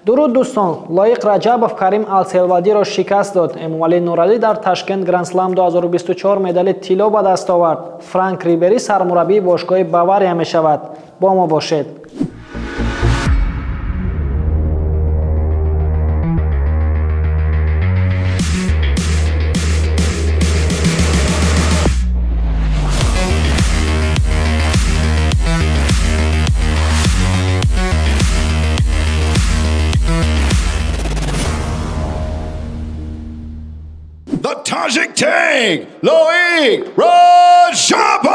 Дуруд дӯстон, Лоиқ Раҷабов Карим Алселвадиро шикаст дод. Эмомалӣ Нуралӣ дар Ташкент Гранд-Слам 2024 медали тилло ба даст овард. Франк Рибери сармураббии бошгоҳи Бавария мешавад. Бо мо бошед. The Tajik Tank, Loiq Rajabov!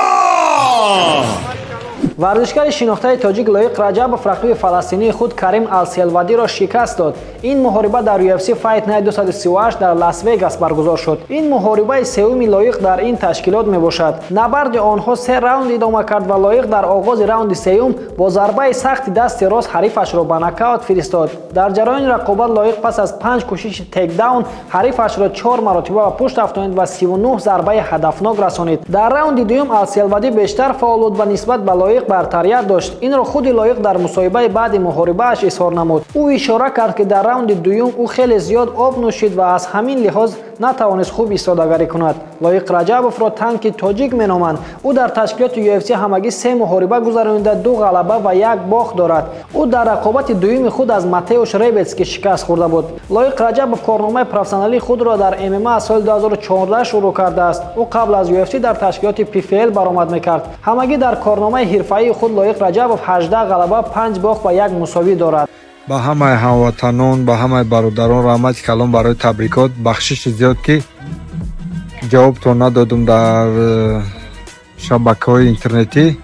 Варзишгари шинохтаи тоҷик Лоиқ Раҷабов рақиби фаластинии худ Карим Алселвадиро шикаст дод. Ин муҳориба дар UFC Fight Night 238 дар Лас-Вегас баргузор шуд. Ин муҳорибаи сеюми Лоиқ дар ин ташкилот мебошад. Набарди онҳо се раунд идома кард ва Лоиқ дар оғози раунди сеюм бо зарбаи сахти дасти рост ҳарифашро ба нокаут фиристод. Дар ҷараёни рақобат Лоиқ пас аз 5 кӯшиши тейкдаун ҳарифашро 4 маротиба ба пушт афтонид ва 39 зарбаи ҳадафнок расонид. Дар раунди дуюм Алселвадӣ бештар фаъол буд ва нисбат ба Лоиқ бартарият дошт. Инро худи Лоиқ дар мусоҳибаи баъди муҳорибааш изҳор намуд. Ӯ ишора кард, ки дар раунди дуюм ӯ хеле зиёд об нӯшид ва аз ҳамин лиҳоз натавонист хуб истодагарӣ кунад. Лоиқ Раҷабовро танки тоҷик меноманд. Ӯ дар ташкилоти UFC ҳамагӣ 3 муҳориба гузаронида, 2 ғалаба ва 1 бохт дорад. Ӯ дар рақобати дуюми худ аз Матеуш Ребецки шикаст хӯрда буд. Лоиқ Раҷабов корномаи профессионалии худро дар ММА аз соли 2014 шурӯъ кардааст. Ӯ қабл аз UFC дар ташкилоти PFL баромад мекард. Ҳамагӣ дар корномаи ҳирфаии худ Лоиқ Раҷабов 18 ғалаба, 5 бохт ва 1 мусовӣ дорад. Ба ҳамаи ҳамватанон, ба ҳамаи бародарон раҳмати калон барои табрикот. Бахшиши зиёд, ки ҷавобтон надодум дар шабакаҳои интернетӣ.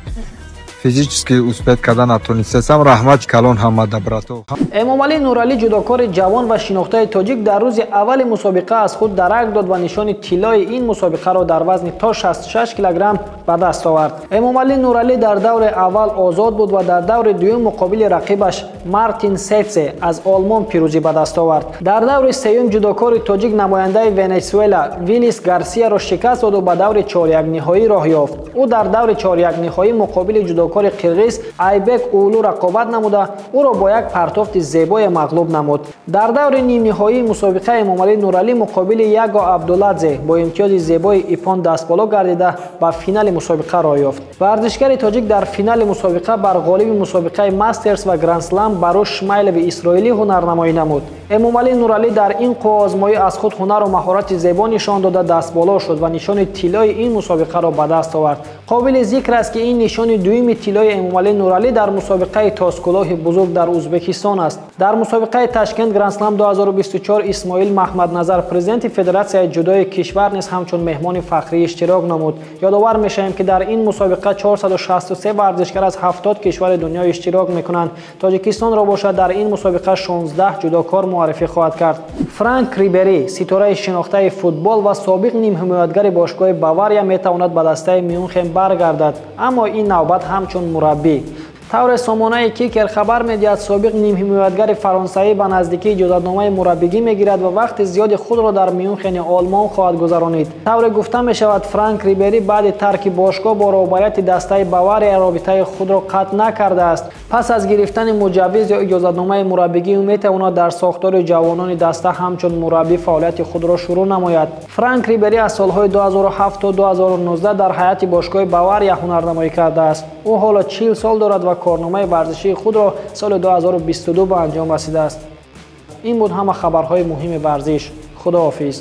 Физически успеть карда натонистесам. Раҳмати калон ҳамада, брато. Эмомалӣ Нуралӣ, ҷудокори ҷавон ва шинохтаи тоҷик, дар рӯзи аввали мусобиқа аз худ дарак дод ва нишони тиллои ин мусобиқаро дар вазни то 66 килограмм ба даст овард. Эмомалӣ Нуралӣ дар даври аввал озод буд ва дар даври дуюм муқобили рақибаш Мартин Сетсе аз Олмон пирӯзӣ ба даст овард. Дар даври сеюм ҷудокори тоҷик намояндаи Венесуэла Вилис Гарсияро шикаст доду ба даври чорякниҳоӣ роҳ ёфт. Ӯ дар даври чорякниҳоӣ муқобили ҷудокори қирғиз Айбек Уулу рақобат намуда, ӯро бо як партофти зебое мағлуб намуд. Дар даври нимниҳоии мусобиқа Эмомалӣ Нуралӣ муқобили Яго Абдуладзе бо имтиёзи зебои иппон дастболо гардида ба финали мусобиқа роҳ ёфт. Варзишгари тоҷик дар финали мусобиқа бар ғолиби мусобиқаи Мастерс ва Гранд-Слам Баруш Шмайлеви исроилӣ ҳунарнамоӣ намуд. Эмомалӣ Нуралӣ дар ин қувваозмоӣ аз худ ҳунару маҳорати зебо нишон дода, дастболо шуд ва нишони тиллои ин мусобиқаро ба даст овард. Қобили зикр аст, ки ин нишони дуюми тиллои Эмомалӣ Нуралӣ дар мусобиқаи тоскулоҳи бузург дар Узбекистон аст. Дар мусобиқаи Ташкент Гранд-Слам 2024 Исмоил Маҳмадназар, президенти Федератсияи ҷудои кишвар, низ ҳамчун меҳмони фахрӣ иштирок намуд. Ёдовар мешавем, ки дар ин мусобиқа 463 варзишгар аз 70 кишвари дунё иштирок мекунанд. Тоҷикистонро бошад дар ин мусобиқа 16 ҷудокор муаррифӣ хоҳад кард. Франк Рибери, ситораи шинохтаи футбол ва собиқ нимҳимоятгари бошгоҳи Бавария, метавонад ба дастаи Мюнхен баргардад, аммо ин навбат ҳамчун мураббӣ. Тавре сомонаи Кикер хабар медиҳад, собиқ нимҳимоятгари фаронсавӣ ба наздикӣ иҷозатномаи мураббигӣ мегирад ва вақти зиёди худро дар Мюнхени Олмон хоҳад гузаронид. Тавре гуфта мешавад, Франк Рибери баъди тарки бошгоҳ бо роҳбарияти дастаи Бавария робитаи худро қатъ накардааст. Пас аз гирифтани муҷаввиз ё иҷозатномаи мураббигӣ, ӯ метавонад дар сохтори ҷавонони даста ҳамчун мураббӣ фаъолияти худро шурӯъ намояд. Франк Рибери аз солҳои 2007 то 2019 дар ҳайати бошгоҳи Бавария ҳунарнамоӣ кардааст. Ӯ ҳоло 40 сол дорад ва корномаи варзишии худро соли 2022 ба анҷом расидааст. Ин буд ҳама хабарҳои муҳими варзиш. Худоҳофиз.